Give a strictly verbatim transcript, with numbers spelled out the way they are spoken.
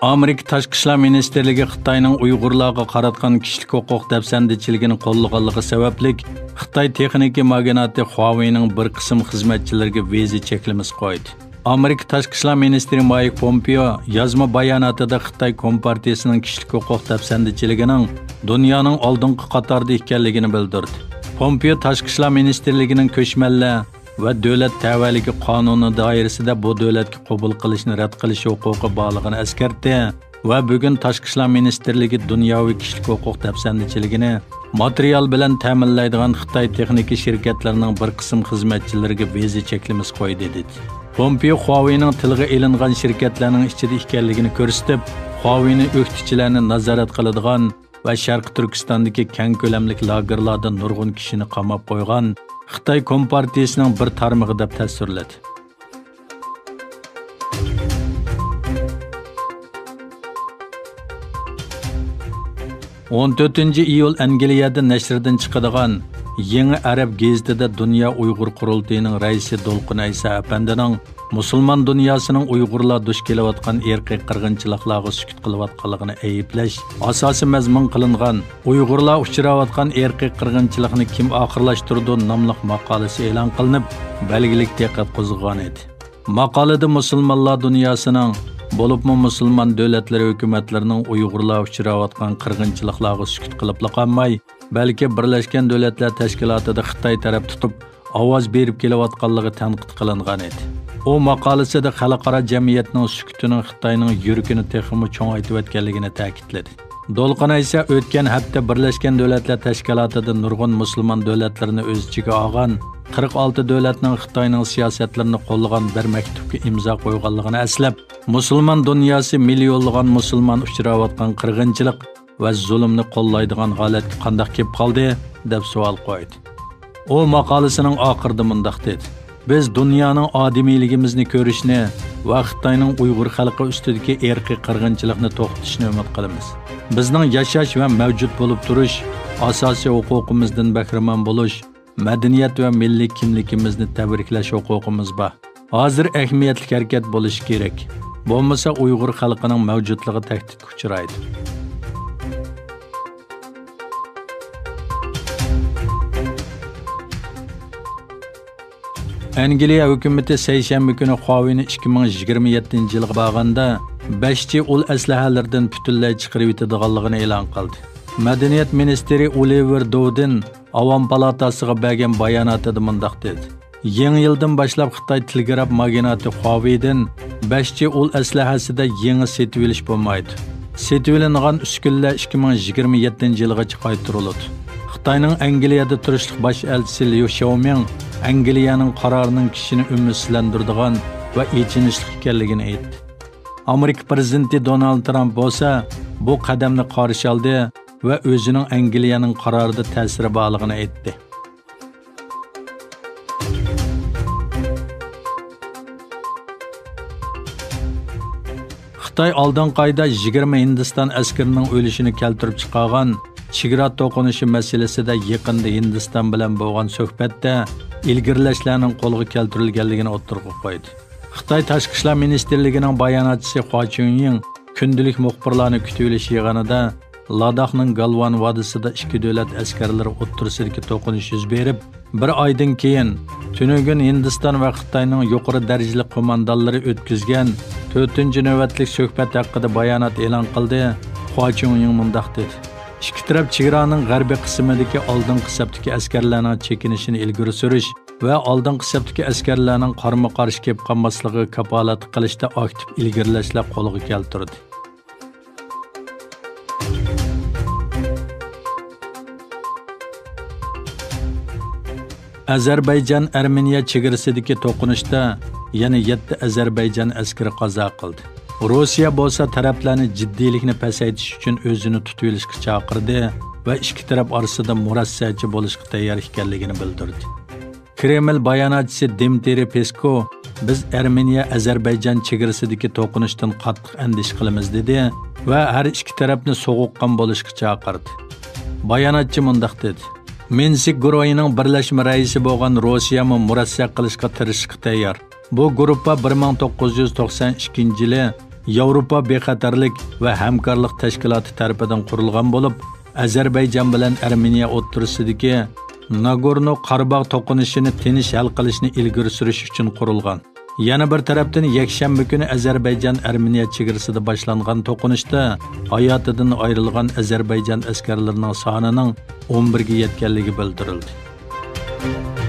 ئامېرىكا تاشقى ئىشلار مىنىستىرلىكى خىتاينىڭ ئۇيغۇرلارغا قاراتقان كىشىلىك ھوقۇق دەپسەندىچىلىكىنى قوللىغانلىقى سەۋەبلىك، خىتاي تېخنىكا ماگناتى خۇاۋېينىڭ بىر قىسىم خىزمەتچىلىرىگە ۋىزا چەكلىمىسى قويدى. ئامېرىكا تاشقى ئىشلار مىنىستىرى مايك پومپېئو يازما باياناتىدا خىتاي كومپارتىيىسىنىڭ كىشىلىك ھوقۇق دەپسەندىچىلىكىنىڭ دۇنيانىڭ ئالدىنقى قاتاردا ئىكەنلىكىنى بىلدۈردى. پومپېئو تاشقى ئىشلار مىنىستىرلىكىنىڭ كۆچمەنلەر ۋە دۆلەت تەۋەلىكى قانۇنى دائىرىسىدە بۇ دۆلەتكە قوبۇل قىلىشنى رەت قىلىش ھوقۇقى بارلىقىنى ئەسكەرتتى ۋە بۈگۈن تاشقى ئىشلار مىنىستىرلىكى دۇنياۋى كىشىلىك ھوقۇق دەپسەندىچىلىكىنى ماتېرىيال بىلەن تەمىنلەيدىغان خىتاي تېخنىكا شىركەتلىرىنىڭ بىر قىسىم خىزمەتچىلىرىگە ۋىزا چەكلىمىسى قويدى، دېدى. پومپېئو خۇاۋېينىڭ تىلغا ئېلىنغان شىركەتلەرنىڭ ئىچىدە ئىكەنلىكىنى كۆرسىتىپ، خۇاۋېينى ئۆكتىچىلەرنى نازارەت قىلىدىغان ۋە شەرقىي تۈركىستاندىكى كەڭ كۆلەملىك لاگېرلاردا نۇرغۇن كىشىنى قاماپ قويغان خىتاي كومپارتىيىسىنىڭ بىر تارمىقى دەپ تەسۋىرلىدى. ئون تۆتىنچى ئىيۇل ئەنگلىيەدە نەشردىن چىقىدىغان يېڭى ئەرەب گېزىتىدە دۇنيا ئۇيغۇر قۇرۇلتىيىنىڭ رەئىسى دولقۇن ئەيسا ئەپەندىنىڭ مۇسۇلمان دۇنياسىنىڭ ئۇيغۇرلار دۇچ كېلىۋاتقان ئىرقىي قىرغىنچىلىقلارغا سۈكۈت قىلىۋاتقانلىقىنى ئەيىبلەش ئاساسىي مەزمۇن قىلىنغان، ئۇيغۇرلار ئۇچراۋاتقان ئىرقىي قىرغىنچىلىقنى كىم ئاخىرلاشتۇرىدۇ ناملىق ماقالىسى ئېلان قىلىنىپ، بەلگىلىك دىققەت قوزغىغانىدى. ماقالىدە مۇسۇلمانلار دۇنياسىنىڭ، بولۇپمۇ مۇسۇلمان دۆلەتلىرى ھۆكۈمەتلىرىنىڭ ئۇيغۇرلار ئۇچراۋاتقان قىرغىنچىلىقلارغا سۈكۈت قىلىپلا قالماي، بەلكى بىرلەشكەن دۆلەتلەر تەشكىلاتىدا خىتاي تەرەپ تۇتۇپ، ئاۋاز بېرىپ كېلىۋاتقانلىقى تەنقىد قىلىنغان ئىدى. ئۇ ماقالىسىدە خەلقئارا جەمئىيەتنىڭ سۈكۈتىنىڭ خىتاينىڭ يۈرىكىنى تېخىمۇ چوڭايتىۋەتكەنلىكىنى تەكىتلىدى. دولقۇن ئەيسا ئۆتكەن ھەپتە بىرلەشكەن دۆلەتلەر تەشكىلاتىدا نۇرغۇن مۇسۇلمان دۆلەتلىرىنى ئۆز ئىچىگە ئالغان قىرىق ئالتە دۆلەتنىڭ خىتاينىڭ سىياسەتلىرىنى قوللىغان بىر مەكتۇپكە ئىمزا قويغانلىقىنى ئەسلەپ، مۇسۇلمان دۇنياسى مىليونلىغان مۇسۇلمان ئۇچراۋاتقان قىرغىنچىلىق ۋە زۇلۇمنى قوللايدىغان ھالەتكە قانداق كېلىپ قالدى، دەپ سوئال قويدى. ئۇ ماقالىسىنىڭ ئاخىرىدا مۇنداق دېدى: بىز دۇنيانىڭ ئادىمىيلىكىمىزنى كۆرۈشنى ۋە خىتاينىڭ ئۇيغۇر خەلقى ئۈستىدىكى ئىرقىي قىرغىنچىلىقنى توختىتىشىنى ئۈمىد قىلىمىز. بىزنىڭ ياشاش ۋە مەۋجۇت بولۇپ تۇرۇش ئاساسىي ھوقۇقىمىزدىن بەھرىمەن بولۇش، مەدەنىيەت ۋە مىللىي كىملىكىمىزنى تەبرىكلەش ھوقۇقىمىز بار. ھازىر ئەھمىيەتلىك ھەرىكەت بولۇشى كېرەك. بولمىسا ئۇيغۇر خەلقىنىڭ مەۋجۇتلۇقى تەھدىتكە ئۇچرايدۇ. ئەنگلىيە ھۆكۈمىتى سەيشەنبە كۈنى خۇاۋېينى ئىككى مىڭ يىگىرمە يەتتىنچى يىلغا بارغاندا بەش جى ئۇل ئەسلىھەلىرىدىن پۈتۈنلەي چىقىرىۋېتىدىغانلىقىنى ئېلان قىلدى. مەدەنىيەت مىنىستىرى ئولىۋېر دودىن ئاۋام پالاتاسىغا بەرگەن باياناتىدا مۇنداق دېدى: يېڭى يىلدىن باشلاپ خىتاي تېلېگراف ماگناتى خۇاۋېيدىن بەش جى ئۇل ئەسلىھەسىدە يېڭى سېتىۋېلىش بولمايدۇ. سېتىۋېلىنغان ئۈسكۈنىلەر ئىككى مىڭ يىگىرمە يەتتىنچى يىلغىچە قايتۇرۇلىدۇ. خىتاينىڭ ئەنگلىيەدە تۇرۇشلۇق باش ئەلچىسى ليۇ شياۋمىڭ ئەنگلىيەنىڭ قارارىنىڭ كىشىنى ئۈمىدسىزلەندۈرىدىغان ۋە ئېچىنىشلىق ئىكەنلىكىنى ئېيتتى. ئامېرىكا پىرېزىدېنتى دونالد ترامپ بولسا بۇ قەدەمنى قارشى ئالدى ۋە ئۆزىنىڭ ئەنگلىيەنىڭ قارارىدا تەسىرى بارلىقىنى ئېيتتى. خىتاي ئالدىنقى ئايدا يىگىرمە ھىندىستان ئەسكىرىنىڭ ئۆلۈشىنى كەلتۈرۈپ چىقارغان چېگرا توقۇنۇشى مەسىلىسىدە يېقىندا ھىندىستان بىلەن بولغان سۆھبەتتە ئىلگىرىلەشلەرنىڭ قولغا كەلتۈرۈلگەنلىكىنى ئوتتۇرىغا قويدى. خىتاي تاشقى ئىشلار مىنىستىرلىكىنىڭ باياناتچىسى خۇا چۈنيىڭ كۈندىلىك مۇخبىرلارنى كۈتۈۋېلىش يىغىنىدا، لاداخنىڭ گالۋان ۋادىسىدا ئىككى دۆلەت ئەسكەرلىرى ئوتتۇرىسىدىكى توقۇنۇش يۈز بېرىپ، بىر ئايدىن كېيىن، تۈنۈگۈن ھىندىستان ۋە خىتاينىڭ يۇقىرى دەرىجىلىك قوماندانلىرى ئۆتكۈزگەن تۆتىنچى نۆۋەتلىك سۆھبەت ھەققىدە بايانات ئېلان قىلدى. خۇا چۈنيىڭ مۇنداق دېدى: ئىككى تەرەپ چېگرانىڭ غەربىي قىسمىدىكى ئالدىنقى سەپتىكى ئەسكەرلەرنىڭ چېكىنىشىنى ئىلگىرى سۈرۈش ۋە ئالدىنقى سەپتىكى ئەسكەرلەرنىڭ قارمۇ قارشى كېلىپ قالماسلىقىغا كاپالەتلىك قىلىشتا ئاكتىپ ئىلگىرىلەشلەر قولغا كەلتۈردى. ئەزەربەيجان ئەرمېنىيە چېگرىسىدىكى توقۇنۇشتا يەنە يەتتە ئەزەربەيجان ئەسكىرى قازا قىلدى. روسىيە بولسا تەرەپلەرنى جىددىيلىكنى پەسەيتىش ئۈچۈن ئۆزىنى تۇتۇۋېلىشقا چاقىردى ۋە ئىككى تەرەپ ئارىسىدا مۇرەسسەچى بولۇشقا تەييار ئىكەنلىكىنى بىلدۈردى. كرېمل باياناتچىسى دىمترىي پېسكو، بىز ئەرمېنىيە ئەزەربەيجان چېگرىسىدىكى توقۇنۇشتىن قاتتىق ئەندىشە قىلىمىز، دېدى ۋە ھەر ئىككى تەرەپنى سوغۇققان بولۇشقا چاقىردى. باياناتچى مۇنداق دېدى: مىنسك گۇرۇھىنىڭ بىرلەشمە رەئىسى بولغان روسىيەمۇ مۇرەسسە قىلىشقا تىرىشىشقا تەييار. بۇ گۇرۇپپا بىر مىڭ توققۇز يۈز توقسان ئىككىنچى يىلى ياۋروپا بىخەتەرلىك ۋە ھەمكارلىق تەشكىلاتى تەرىپىدىن قۇرۇلغان بولۇپ، ئەزەربەيجان بىلەن ئەرمېنىيە ئوتتۇرىسىدىكى ناگورنو قاراباغ توقۇنۇشىنى تىنچ ھەل قىلىشنى ئىلگىرى سۈرۈش ئۈچۈن قۇرۇلغان. يەنە بىر تەرەپتىن، يەكشەنبە كۈنى ئەزەربەيجان ئەرمېنىيە چېگرىسىدا باشلانغان توقۇنۇشتا ھاياتىدىن ئايرىلغان ئەزەربەيجان ئەسكەرلىرىنىڭ سانىنىڭ ئون بىرگە يەتكەنلىكى بىلدۈرۈلدى.